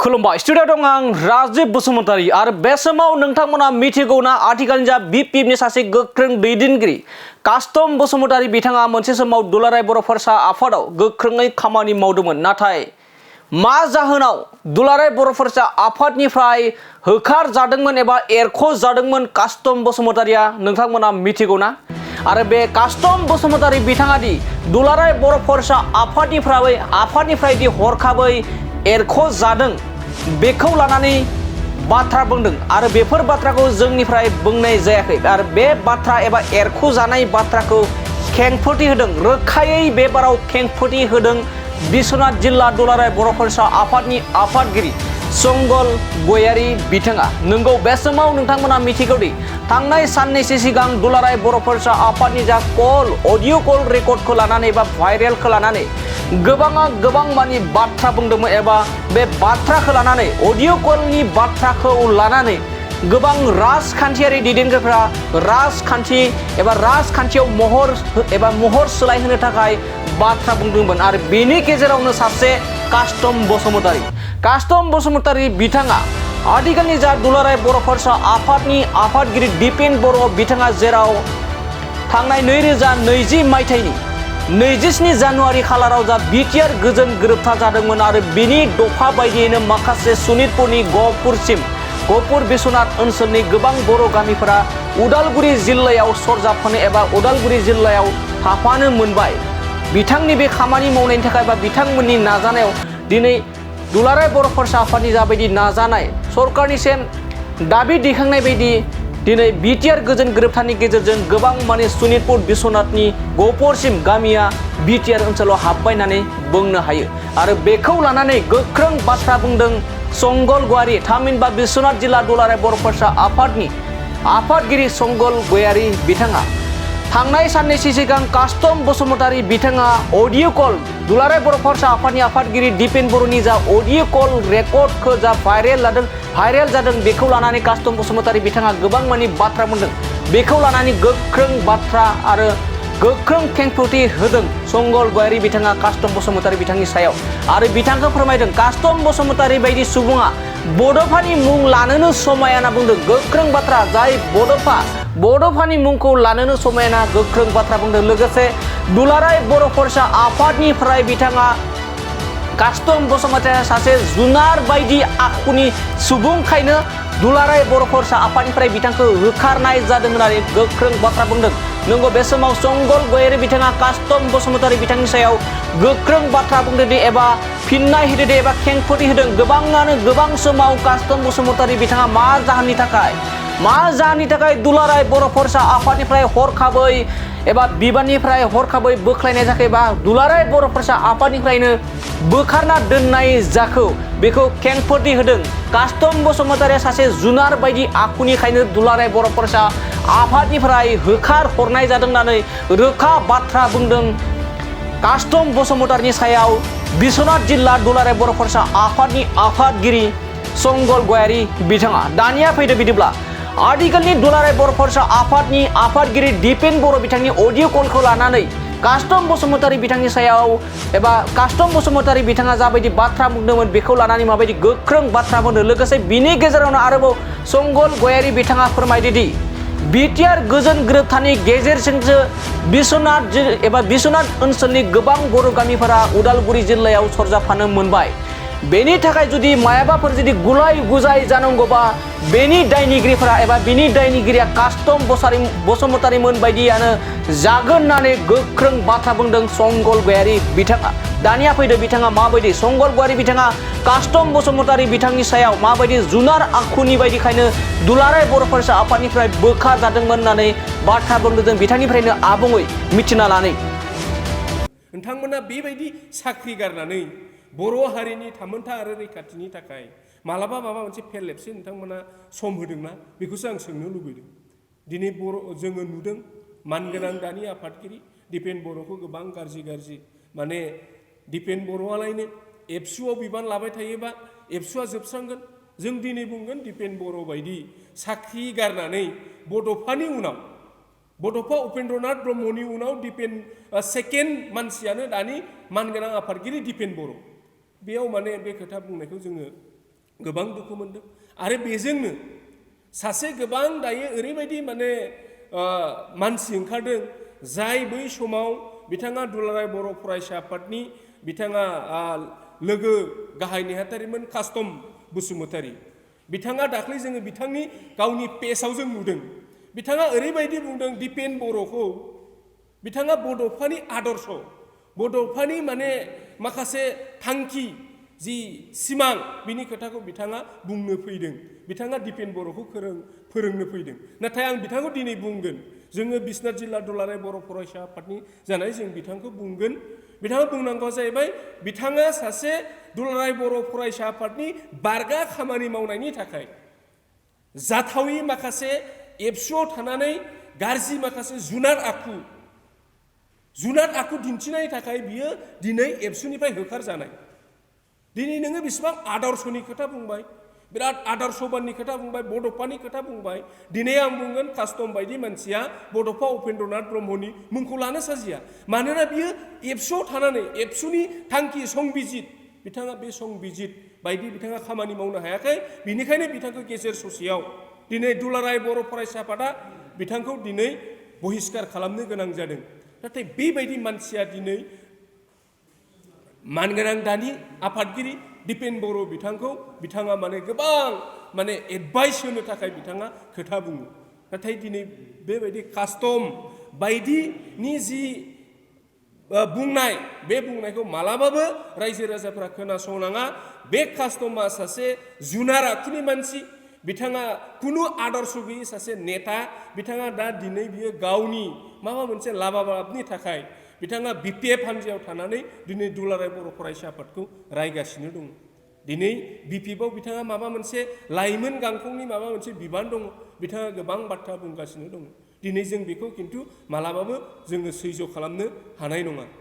खुलुमबाय स्टुडिअ दं आं राजिब बसुमतारी आरो बे समाव नोंथांमोना मिथिगौ ना आथिखालनि जा बिपिएफनि सासे गोख्रों दैदेनगिरि कास्टम बसुमतारी बिथाङा मोनसे समाव दुलाराय बर' फरायसा आफादाव गोख्रोङै खामानि मावदोंमोन नाथाय मा जाहोनाव दुलाराय बर' फरायसा आफादनिफ्राय होखार जादोंमोन एबा एरख' जादोंमोन कास्टम बसुमतारिया नोंथांमोना मिथिगौ ना आरो बे कास्टम बसुमतारी बिथाङा दि दुलाराय बर' फरायसा आफादनिफ्राय दि हरखाबै एरख' जादों बेखौ लानानै बाथ्रा बुंदों आरो बेफोर बाथ्राखौ जोंनिफ्राय बुंनाय जायाखै आरो बे बाथ्रा एबा एरख' जानाय बाथ्राखौ खेंफोरथि होदों रोखायै बे बाराव खेंफोरथि होदों बिश्वनाथ जिल्ला दुलाराय बर' फरायसा आफादनि आफादगिरि संगल गयारी बिथाङा नंगौ बे समाव नोंथांमोना मिथिगौदि थांनाय साननैसो सिगां दुलाराय बर' फरायसा आफादनि जा अडिअ कल रेकर्डखौ लानानै एबा भाइरेलखौ लानानै गोबां मानि बाथ्रा बुंदोंमोन एबा बे बाथ्राखौ लानानै अडिअ कलनि बाथ्राखौ लानानै गोबां राजखान्थियारि दैदेनगिरिफोरा राजखान्थियाव महर सोलायहोनो थाखाय बाथ्रा बुंदोंमोन आरो बेनि गेजेरावनो सासे कास्टम बसुमतारी बिथाङा आथिखालनि जा दुलाराय बर' फरायसा आफादनि आफादगिरि दिपेन बर' बिथाङा जेराव थांनाय 2020 मायथाइनि 27 जानुवारि खालाराव जा बिटिआर गोजोन गोरोबथा जादोंमोन आरो बिनि दफा बायदियैनो माखासे सनितपुरनि गहपुर बिश्वनाथ ओनसोलनि गोबां बर' गामिफोरा उदालगुरि जिल्लायाव सरजाबफानो एबा उदालगुरि जिल्लायाव थाफानो मोनबाय बिथांनि बे खामानि मावनायनि थाखाय बा बिथांमोननि नाजानायाव दिनै दुलाराय बर' फरायसा आफादनि जाबायदि नाजानाय सरकारनिसिम दाबि दैखांनाय बायदि दिनै बिटिआर गोजोन गोरोबथानि गेजेरजों गोबां माने सनितपुर बिश्वनाथनि गहपुरसिम गामिया बिटिआर ओनसोलाव हाबबाय होननानै बुंनो हायो आरो बेखौ लानानै गोख्रों बाथ्रा बुंदों संगल गयारी थामहिनबा बिश्वनाथ जिल्ला दुलाराय बर' फरायसा आफादनि आफादगिरि संगल गयारी बिथाङा थांनाय साननैसो सिगां कास्टम बसुमतारी बिथाङा अडिअ कल दुलाराय बर' फरायसा आफादनि आफादगिरि दिपेन बर'नि जा अडिअ कल रेकर्डखौ जा भाइरेल जादों बेखौ लानानै कास्टम बसुमतारी बिथाङा गोबां मानि बाथ्रा बुंदों बेखौ लानानै गोख्रों बाथ्रा आरो गोख्रों खेंफोरथि होदों संगल गयारी बिथाङा कास्टम बसुमतारी बिथांनि सायाव आरो बिथांखौ फोरमायदों कास्टम बसुमतारी बायदि सुबुङा बड'फानि मुं लानोनो समाया होनना बुंदों गोख्रों बाथ्रा जाय बड'फानि मुंखौ लानोनो समायना गोख्रों बाथ्रा बुंदों लोगोसे दुलाराय बर' फरायसा आफादनिफ्राय बिथाङा कास्टम बसुमतारिया सासे जुनार बायदि आखुनि सुबुंखायनो दुलाराय बर' फरायसा आफादनिफ्राय बिथांखौ होखारनाय जादों होननानै गोख्रों बाथ्रा बुंदों नंगौ बे समाव संगल गयारी बिथाङा कास्टम बसुमतारी बिथांनि सायाव गोख्रों बाथ्रा बुंदों एबा फिननाय होदों एबा खेंफोरथि होदों गोबां समाव कास्टम बसुमतारी बिथाङा मा जाहोननि थाखाय दुलाराय बर' फरायसा आफादनिफ्राय हरखाबै एबा बिबाननिफ्राय हरखाबै बोख्लायनाय जाखो एबा दुलाराय बर' फरायसा आफादनिफ्रायनो बोखारना दोननाय जाखो बेखौ खेंफोरथि होदों कास्टम बसुमतारिया सासे जुनार बायदि आखुनिखायनो दुलाराय बर' फरायसा आफादनिफ्राय होखार हरनाय जादों होननानै रोखा बाथ्रा बुंदों कास्टम बसुमतारिनि सायाव बिश्वनाथ जिल्ला दुलाराय बर' फरायसा आफादनि आफादगिरि संगल गयारी बिथाङा दानिया फैदो बिदिब्ला आथिखालनि दुलाराय बर' फरायसा आफादनि आफादगिरि दिपेन बर' बिथांनि अडिअ कलखौ लानानै कास्टम बसुमतारी बिथांनि सायाव एबा कास्टम बसुमतारी बिथाङा जाबायदि बाथ्रा बुंदोंमोन बेखौ लानानै माबायदि गोख्रों बाथ्रा बुंदों लोगोसे बिनि गेजेरावनो आरोबाव संगल गयारी बिथाङा फोरमायदोदि बिटिआर गोजोन गोरोबथानि गेजेरजोंसो बिश्वनाथ ओनसोलनि गोबां बर' गामिफोरा उदालगुरि जिल्लायाव सरजाबफानो मोनबाय बेनि थाखाय जुदि मायाबाफोर जुदि गुलाय गुजाय जानांगौबा बेनि दायनिगिरिया कास्टम बसुमतारीमोन बायदियानो जागोन होननानै गोख्रों बाथ्रा बुंदों संगल गयारी बिथाङा दानिया फैदो बिथाङा माबायदि संगल गयारी बिथाङा कास्टम बसुमतारी बिथांनि सायाव माबायदि जुनार आखुनि बायदिखायनो दुलाराय बर' फरायसा आफादनिफ्राय बोखार जादोंमोन होननानै बाथ्रा बुंदों जों बिथांनिफ्रायनो आबुङै मिथिना लानै नोंथांमोना बेबायदि साख्रि गारनानै बर' हारिनि थामोनथा आरो रैखाथिनि थाखाय माबा मोनसे फेरलेबसे नोंथांमोना सम होदोंना बेखौसो आं सोंनो लुबैदों दिनै जोङो नुदों मानगोनां दानि आफादगिरि दिपेन बर'खौ गोबां गाज्रि माने दिपेन बर'आलायनो एबसुआव बिबान लाबाय थायोबा एबसुआ जोबस्रांगोन जों दिनै बुंगोन दिपेन बर' बायदि साख्रि गारनानै बड'फा उपेन्द्रनाथ ब्रह्मनि उनाव सेकेन्ड मानसियानो दानि मानगोनां आफादगिरि दिपेन बर' बेयाव माने बे खोथा बुंनायखौ जोङो गोबां दुखु मोनदों आरो बेजोंनो सासे गोबां दायो ओरैबायदि माने मानसि ओंखारदों जाय बै समाव बिथाङा दुलाराय बर' फरायसा आफादनि बिथाङा लोगो गाहाय नेहाथारिमोन कास्टम बसुमतारी बिथाङा दाख्लै जोङो बिथांनि गावनि पेजआव जों नुदों बिथाङा ओरैबायदि बुंदों दिपेन बर'खौ बिथाङा बड'फानि आदर्श बड'फानि माने माखासे थांखि जि सिमां बिनि खोथाखौ बिथाङा बुंनो फैदों बिथाङा दिपेन बर'खौ फोरोंनो फैदों नाथाय आं बिथांखौ दिनै बुंगोन जोङो बिश्वनाथ जिल्ला दुलाराय बर' फरायसा आफादनि जानाय जों बिथांखौ बुंगोन बिथाङा बुंनांगौआ जाहैबाय बिथाङा सासे दुलाराय बर' फरायसा आफादनि बारगा खामानि मावनायनि थाखाय जाथावि माखासे एबसुआव थानानै गाज्रि माखासे जुनार आखु दिन्थिनायनि थाखाय बियो दिनै एबसुनिफ्राय होखारजानाय दिनै नोङो बेसेबां आदर्शनि खोथा बुंबाय बिराद आदर्शबाननि खोथा बुंबाय बड'फानि खोथा बुंबाय दिनै आं बुंगोन कास्टम बायदि मानसिया बड'फा उपेन्द्रनाथ ब्रह्मनि मुंखौ लानो साजिया मानोना बियो एबसुआव थानानै एबसुनि थांखि संबिजित बिथाङा बे संबिजित बायदि बिथाङा खामानि मावनो हायाखै बिनिखायनो बिथांखौ गेजेर ससेयाव दिनै दुलाराय बर' फरायसा आफादा बिथांखौ दिनै बहिष्कार खालामनो गोनां जादों नाथाय बेबायदि मानसिया दिनै मानगोनां दानि आफादगिरि दिपेन बर' बिथाङा माने गोबां माने एडभाइस होनो थाखाय बिथाङा खोथा बुङो नाथाय दिनै बेबायदि कास्टम बायदिनि जि बुंनाय बे बुंनायखौ मालाबाबो रायजो राजाफ्रा खोनासंनाङा बे कास्टमा सासे जुनार आखुनि मानसि बिथाङा कुनु आदर्श गैयै सासे नेता बिथाङा दा दिनै बियो गावनि माबा मोनसे लाबालाबनि थाखाय बिथाङा बिपिएफ हान्जायाव थानानै दिनै दुलाराय बर' फरायसा आफादखौ रायगासिनो दङ दिनै बिपिएफआव बिथाङा माबा मोनसे लाइमोन गांखंनि माबा मोनसे बिबान दङ बिथाङा गोबां बाथ्रा बुंगासिनो दङ दिनै जों बेखौ खिन्थु मालाबाबो जोङो सैज' खालामनो हानाय नङा